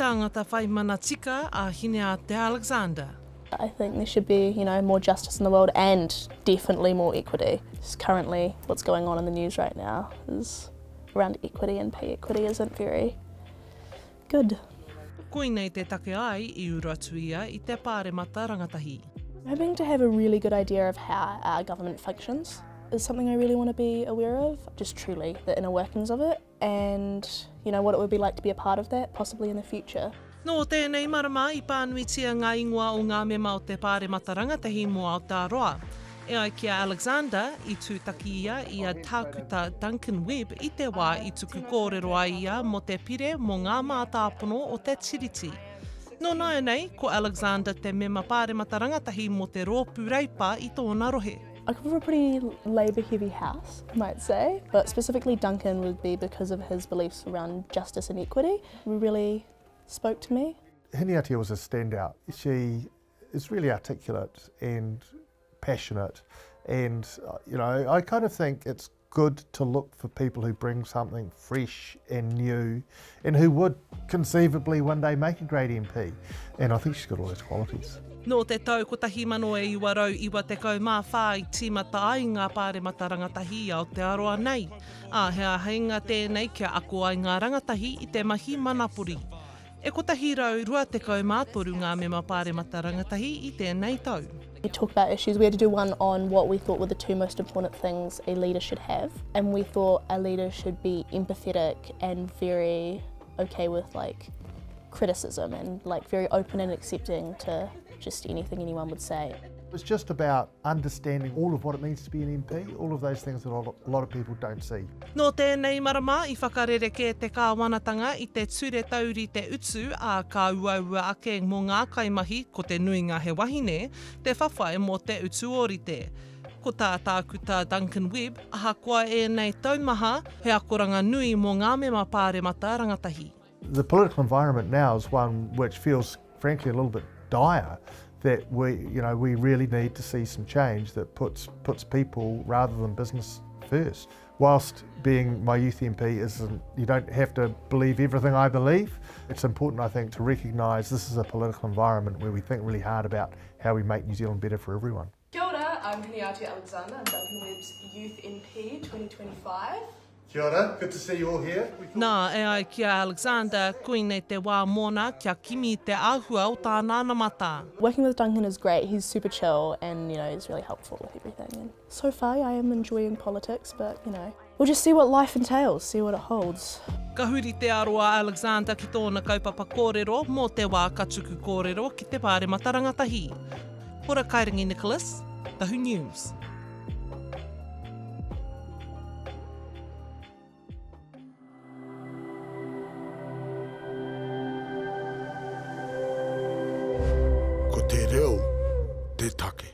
tangata whai mana tika a Hineātea Alexander. I think there should be, you know, more justice in the world and definitely more equity. Just currently what's going on in the news right now is around equity and pay equity isn't very good. Koinei te take ai i uru atu ia i te Pāremata Rangatahi. Hoping to have a really good idea of how our government functions is something I really want to be aware of, just truly the inner workings of it and you know what it would be like to be a part of that possibly in the future. Nō tēnei marama i pānuitia ngā ingoa o ngā mema o te Pāremata Rangatahi mō Aotearoa. E ai ki a Alexander, i tūtaki ia i a Tākuta Duncan Webb i te wā i tuku kōrero ai ia mō te pire mō ngā mātāpono o te Tiriti. Nō nāianei, ko Alexander te mema pāremata rangatahi mō te Rōpū Reipa i tōna rohe. I come from a pretty Labour-heavy house, I might say, but specifically Duncan would be because of his beliefs around justice and equity really spoke to me. Hineatea was a standout. She is really articulate and passionate and you know I kind of think it's good to look for people who bring something fresh and new and who would conceivably one day make a great MP and I think she's got all those qualities. Nō te tau 1994 i tīmata ai ngā pāremata rangatahi i Aotearoa nei, ā, he āheinga tēnei kia ako ai ngā rangatahi i te mahi manapori. E 123 ngā mema pāremata rangatahi i tēnei tau. We talk about issues, we had to do one on what we thought were the two most important things a leader should have and we thought a leader should be empathetic and very okay with like criticism and like very open and accepting to just anything anyone would say. It's just about understanding all of what it means to be an MP, all of those things that a lot of people don't see. Nō tēnei marama i whakarerekē te kāwanatanga i te ture taurite utu, ā, ka uaua ake mō ngā kaimahi, ko te nuinga he wahine, te whawhai mō te utu ōrite. Ko tā Tākuta Duncan Webb, ahakoa ēnei taumaha, he akoranga nui mō ngā mema pāremata rangatahi. The political environment now is one which feels frankly a little bit dire that we, you know, we really need to see some change that puts, puts people rather than business first. Whilst being my youth MP isn't, you don't have to believe everything I believe, it's important I think to recognise this is a political environment where we think really hard about how we make New Zealand better for everyone. Kia ora, I'm Hineatea Alexander, I'm Duncan Webb's Youth MP 2025. Kia ora, good to see you all here. Nā, e ai ki a Alexander, koinei te wā mōna kia kimi i te āhua o tāna anamata. Working with Duncan is great, he's super chill and you know he's really helpful with everything and so far I am enjoying politics but you know we'll just see what life entails, see what it holds. Ka huri te aro a Alexander ki tōna kaupapa kōrero mō te wā ka tuku kōrero ki te Pāremata Rangatahi. Hora Kairangi Nicholas, Tahu News. Ko te reo te take.